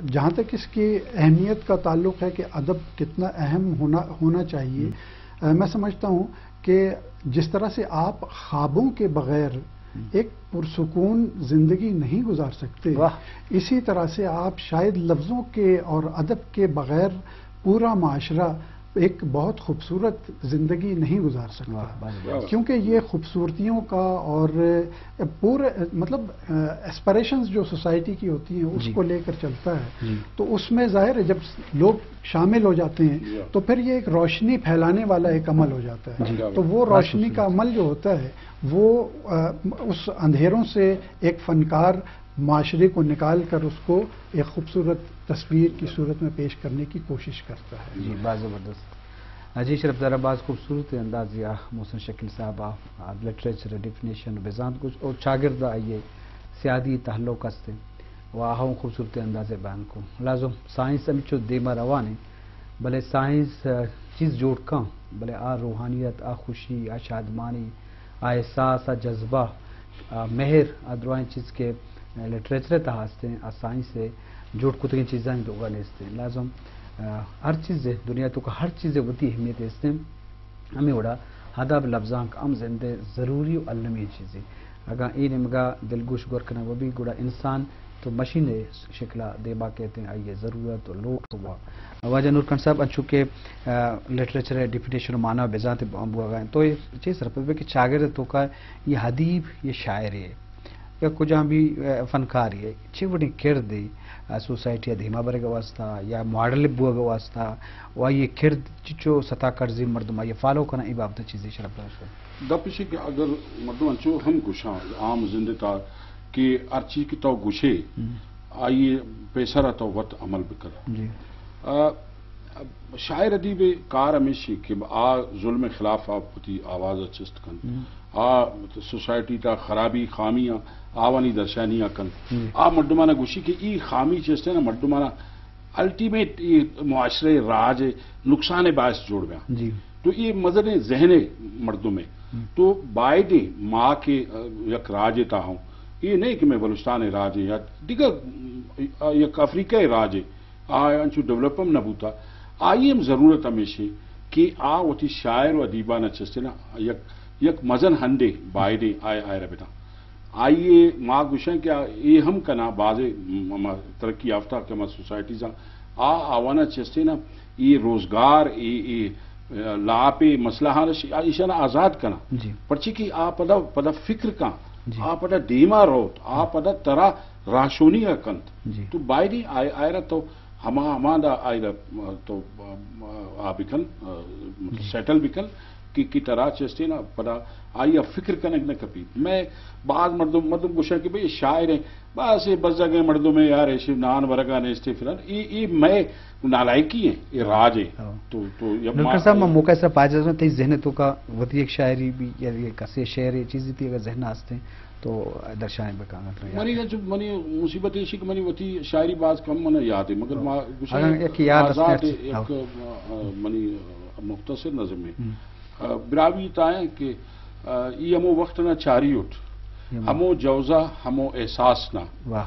جہاں تک اس کی اہمیت کا تعلق ہے کہ ادب کتنا اہم ہونا ہونا چاہیے، میں سمجھتا ہوں کہ جس طرح سے آپ خوابوں کے بغیر ایک پرسکون زندگی نہیں گزار سکتے، اسی طرح سے آپ شاید لفظوں کے اور ادب کے بغیر پورا معاشرہ ایک بہت خوبصورت زندگی نہیں گزار سکتا، کیونکہ یہ خوبصورتیوں کا اور پورے، مطلب، ایسپریشنز جو سوسائٹی کی ہوتی ہیں، اس کو لے کر چلتا ہے۔ تو اس میں ظاہر ہے، جب لوگ شامل ہو جاتے ہیں تو پھر یہ ایک روشنی پھیلانے والا ایک عمل ہو جاتا ہے۔ تو وہ روشنی کا عمل جو ہوتا ہے، وہ اس اندھیروں سے ایک فنکار معاشرے کو نکال کر اس کو ایک خوبصورت تصویر کی صورت میں پیش کرنے کی کوشش کرتا ہے۔ جی، بہت زبردست۔ جی شرف دار، باز خوبصورت انداز یا محسن شکیل صاحب آ لٹریچر ڈیفینیشن بزانت کچھ اور چاگرد آئیے سیادی تعلق است و آہوں خوبصورت انداز بیان کو۔ لازم سائنس ہم چو دیما روان ہے، بلے سائنس چیز جوڑ کن، بلے آ روحانیت، آ خوشی، آ شادمانی، آ احساس، آ جذبہ، آ مہر، آ درائیں چیز کہ لٹریچر تہا ہستیں، آ سائنس جوڑ کتگیں چیزانی توکا نیستیں۔ لازم ہر چیز دنیا توکا ہر چیز وتی اہمیت ہستیں۔ ہمیں وڑا ادب لبزانک ہم زندے ضروری و المی چیزیں۔ اگاں اے نیمگا دلگوش گور کنگ بہ بی گڑا انسان تو مشین شکلا دیما کہتیں، آئی ضرورت و لوٹ ہوا۔ واجہ نورخان صاحب، انچو کہ لٹریچر ڈیفینیشن و معنی بزانت بوگا ہیں، تو چے سرپد بے کہ چاگرد توکا یہ ادیب، یہ شاعر ہے یا کجام بھی فنکار ہے، چے وڑیں کرد ہے سوسائٹی دیما برگ واسطہ یا ماڈل بوگ واسطہ، و یہ کرد چچو ستا کرزی مردم آئی فالو کنا، ای بابت چیزیں شرف داشت۔ دپ اش کہ اگر مردم انچو ہم گوشاں عام زند تا کہ ہر چیز کہ تو گوشے، آئی پیسر تو وت عمل بکن۔ جی۔ آ، شاعر ادیب کار ہمیشی کہ آ ظلم خلاف آ وتی آواز چست کن، آ سوسائٹی تا خرابی خامیاں آوانی درشانیاں کن۔ آ مردمانا گوشی کہ ای خامی چستیں نا مردمانا الٹیمیٹ یہ معاشرے راج نقصان باعث جوڑ بیاں۔ جی۔ تو یہ مزنیں ذہن مردم ہے۔ تو بائدیں ما کہ یک راج تا ہوں، یہ نہیں کہ میں بلوچستان راج یا دیگر یک افریقہ راج، آ انچو ڈیولپ ہم نہ بوتا۔ آئی ہم ضرورت ہمیشی کہ آ وتی شاعر و ادیبان چستے نا یک، یک مزن ہنڈے بائدیں آئے، آئے ربتاں۔ آئی ء ما گوشاں کہ اے ہم کناں، بازیں ہما ترقی یافتہ کہ ہما سوسائٹیز آں، آ آوانا چستیں نا، اے روزگار، اے، اے لاپ، اے مسئلہ ہاں ایشانا آزاد کناں۔ جی۔ پرچی کہ آ پدا، پدا فکر کن، جی۔ آ پدا دیما روت، آ پدا ترا راہشونی ء کنت۔ جی۔ تو بائدیں آئے، آئرا تو ہما، ہما دا آئی دا تو، آ، بکن، آ، جی۔ سیٹل بکن کہ، کہ ترا چستیں نا پدا آئی ء فکر کنگ نہ کپیت۔ میں باز مردم، مردم گوشاں کہ بھئی شاعر ہیں، بس یہ بزگ ہیں مردم ہیں یار، ایشی نان ورگا نیستے فلان۔ اے، اے میں نالائکی ہیں، اے راج ہیں۔ ہاں۔ تو، تو یا نورخان صاحب، ما موقع سرا پاجا تئی ذہن توکا وتی ایک شاعری بھی یا یہ کسے شعر، یہ چیزی تھی اگر ذہن آستے ہیں۔ تو درشان بکن۔ منی، منی مصیبت ایشی کہ منی وتی شاعری باز کم من یاد ہے، مگر ما گوشے اگر یک یاد آزاد است، یک، ہاں۔ منی مختصر نظم ہے۔ ہم۔ براہوئی تائیں کہ، ای ہمو وقت نا چاری اٹ، ہمو جوزہ، ہمو احساس نا، واہ۔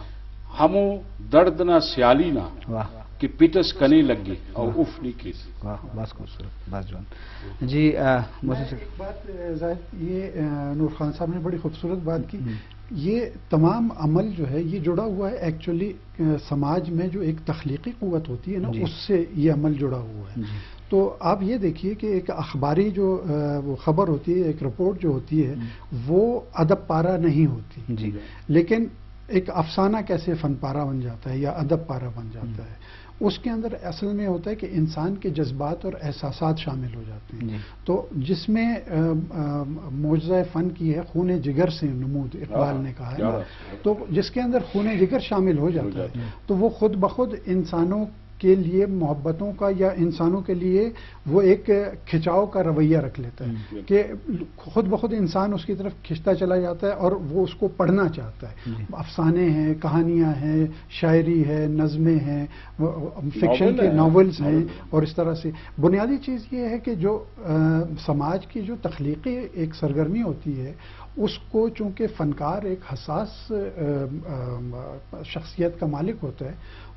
ہمو درد نا سیالی نا، واہ۔ کہ پٹس کنے لگے اور اف نی کیس۔ واہ، باز خوبصورت، باز جوان۔ جی، آ، محسن میں صاحب۔ ایک بات، آ، زاہد، یہ، آ، نورخان صاحب نے بڑی خوبصورت بات کی۔ ہم۔ یہ تمام عمل جو ہے، یہ جڑا ہوا ہے ایکچولی، آ، سماج میں جو ایک تخلیقی قوت ہوتی ہے نا، جی۔ اس سے یہ عمل جڑا ہوا ہے۔ جی۔ تو آپ یہ دیکھیے کہ ایک اخباری جو، آ، وہ خبر ہوتی ہے، ایک رپورٹ جو ہوتی ہے، ہم۔ وہ ادب پارہ نہیں ہوتی۔ جی۔ لیکن ایک افسانہ کیسے فن پارہ بن جاتا ہے یا ادب پارہ بن جاتا ہم۔ ہے۔ اس کے اندر اصل میں ہوتا ہے کہ انسان کے جذبات اور احساسات شامل ہو جاتے ہیں۔ جی۔ تو جس میں، آ، آ، معجزہ فن کی ہے خون جگر سے نمود، اقبال نے کہا ہے نا۔ تو جس کے اندر خون جگر شامل ہو جاتا ہے، تو وہ خود بخود انسانوں کے لیے محبتوں کا یا انسانوں کے لیے وہ ایک کھنچاؤ کا رویہ رکھ لیتا ہے کہ خود بخود انسان اس کی طرف کھنچتا چلا جاتا ہے اور وہ اس کو پڑھنا چاہتا ہے۔ جی۔ افسانے ہیں، کہانیاں ہیں، شاعری ہے، نظمیں ہیں، وہ، فکشن کے ناولز ہیں، ناول ہیں۔ اور اس طرح سے بنیادی چیز یہ ہے کہ جو، آ، سماج کی جو تخلیقی ایک سرگرمی ہوتی ہے، اس کو چونکہ فنکار ایک حساس، آ، آ، شخصیت کا مالک ہوتا ہے،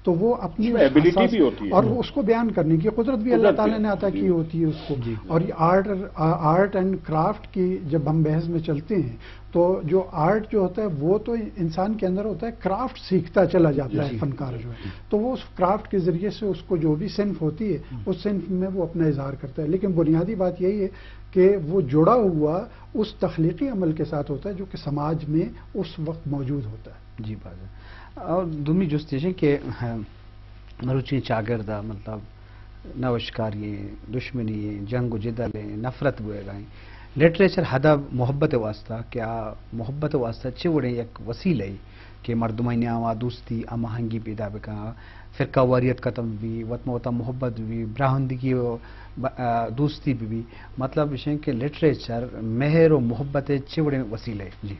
تو وہ اپنی اس میں ایبلٹی بھی ہوتی ہے اور اس کو بیان کرنے کی قدرت بھی اللہ تعالیٰ نے عطا کی ہوتی ہے اس کو۔ اور یہ آرٹ، آرٹ اینڈ کرافٹ کی جب ہم بحث میں چلتے ہیں تو جو آرٹ جو ہوتا ہے وہ تو انسان کے اندر ہوتا ہے، کرافٹ سیکھتا چلا جاتا ہے فنکار جو ہے، تو وہ اس کرافٹ کے ذریعے سے اس کو جو بھی صنف ہوتی ہے اس صنف میں وہ اپنا اظہار کرتا ہے۔ لیکن بنیادی بات یہی ہے کہ وہ جڑا ہوا اس تخلیقی عمل کے ساتھ ہوتا ہے جو کہ سماج میں اس وقت موجود ہوتا ہے۔ جی، بات ہے۔ اور دومی جست یہ ہے کہ، ہاں، مروچی چاگرد ءَ، مطلب، نوشکاری ہیں، دشمنی ہیں، جنگ و جدل ہیں، نفرت بوئے گا ہیں۔ لٹریچر ادب محبت واسطہ، کہ آ محبت واسطہ چہ وڑیں یک وسیلہ ہے کہ مردمانی نیاما دوستی، ہم آہنگی پیدا بکا، فرقہ واریت ختم بھی، وت ما وتا محبت بھی، براہندگی و ب-، آ، دوستی بھی بھی۔ مطلب یہ کہ لٹریچر مہر و محبت چہ وڑیں وسیلہ ہے۔ جی۔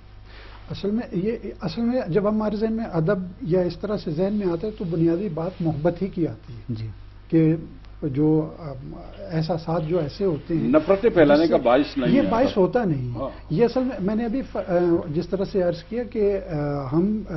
اصل میں یہ، اصل میں جب ہمارے ذہن میں ادب یا اس طرح سے ذہن میں آتا ہے تو بنیادی بات محبت ہی کی آتی ہے۔ جی۔ کہ جو، ام، احساسات جو ایسے ہوتے ہیں نفرتیں پھیلانے کا باعث نہیں یہ ہے۔ باعث ہوتا نہیں۔ ہاں۔ یہ اصل میں، میں نے ابھی ف-، آ، جس طرح سے عرض کیا کہ، آ، ہم، آ،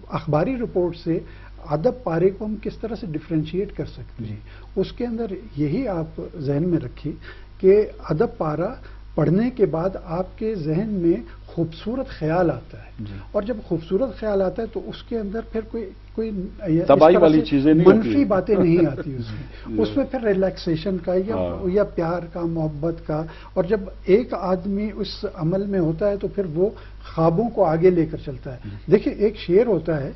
اخباری رپورٹ سے ادب پارے کو ہم کس طرح سے ڈفرینشیٹ کر سکتے ہیں، اس کے اندر یہی آپ ذہن میں رکھیے کہ ادب پارہ پڑھنے کے بعد آپ کے ذہن میں خوبصورت خیال آتا ہے۔ جی۔ اور جب خوبصورت خیال آتا ہے تو اس کے اندر پھر کوئی، کوئی یہ اس تباہی طرح والی سے چیزیں نہیں ہوتی منفی ہیں۔ باتیں نہیں آتی اس میں۔ اس میں پھر ریلیکسیشن کا یا، ہاں۔ یا پیار کا، محبت کا۔ اور جب ایک آدمی اس عمل میں ہوتا ہے تو پھر وہ خوابوں کو آگے لے کر چلتا ہے۔ جی۔ دیکھیے، ایک شعر ہوتا ہے،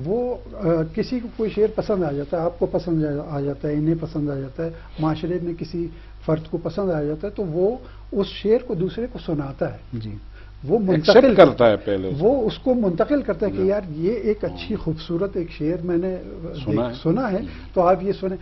وہ، آ، کسی کو کوئی شعر پسند آ جاتا ہے، آپ کو پسند آ، آ جاتا ہے، انہیں پسند آ جاتا ہے، معاشرے میں کسی فرد کو پسند آ جاتا ہے تو وہ اس شعر کو دوسرے کو سناتا ہے۔ جی۔ وہ ایکسپٹ منتقل کرتا ہے پہلے اس وہ کو۔ اس کو منتقل کرتا ہے کہ ہاں۔ یار، یہ ایک اچھی ہاں۔ خوبصورت ایک شعر میں نے سنا دیکھ-، ہے۔ سنا ہے، ہوں۔ تو آپ یہ سنیں۔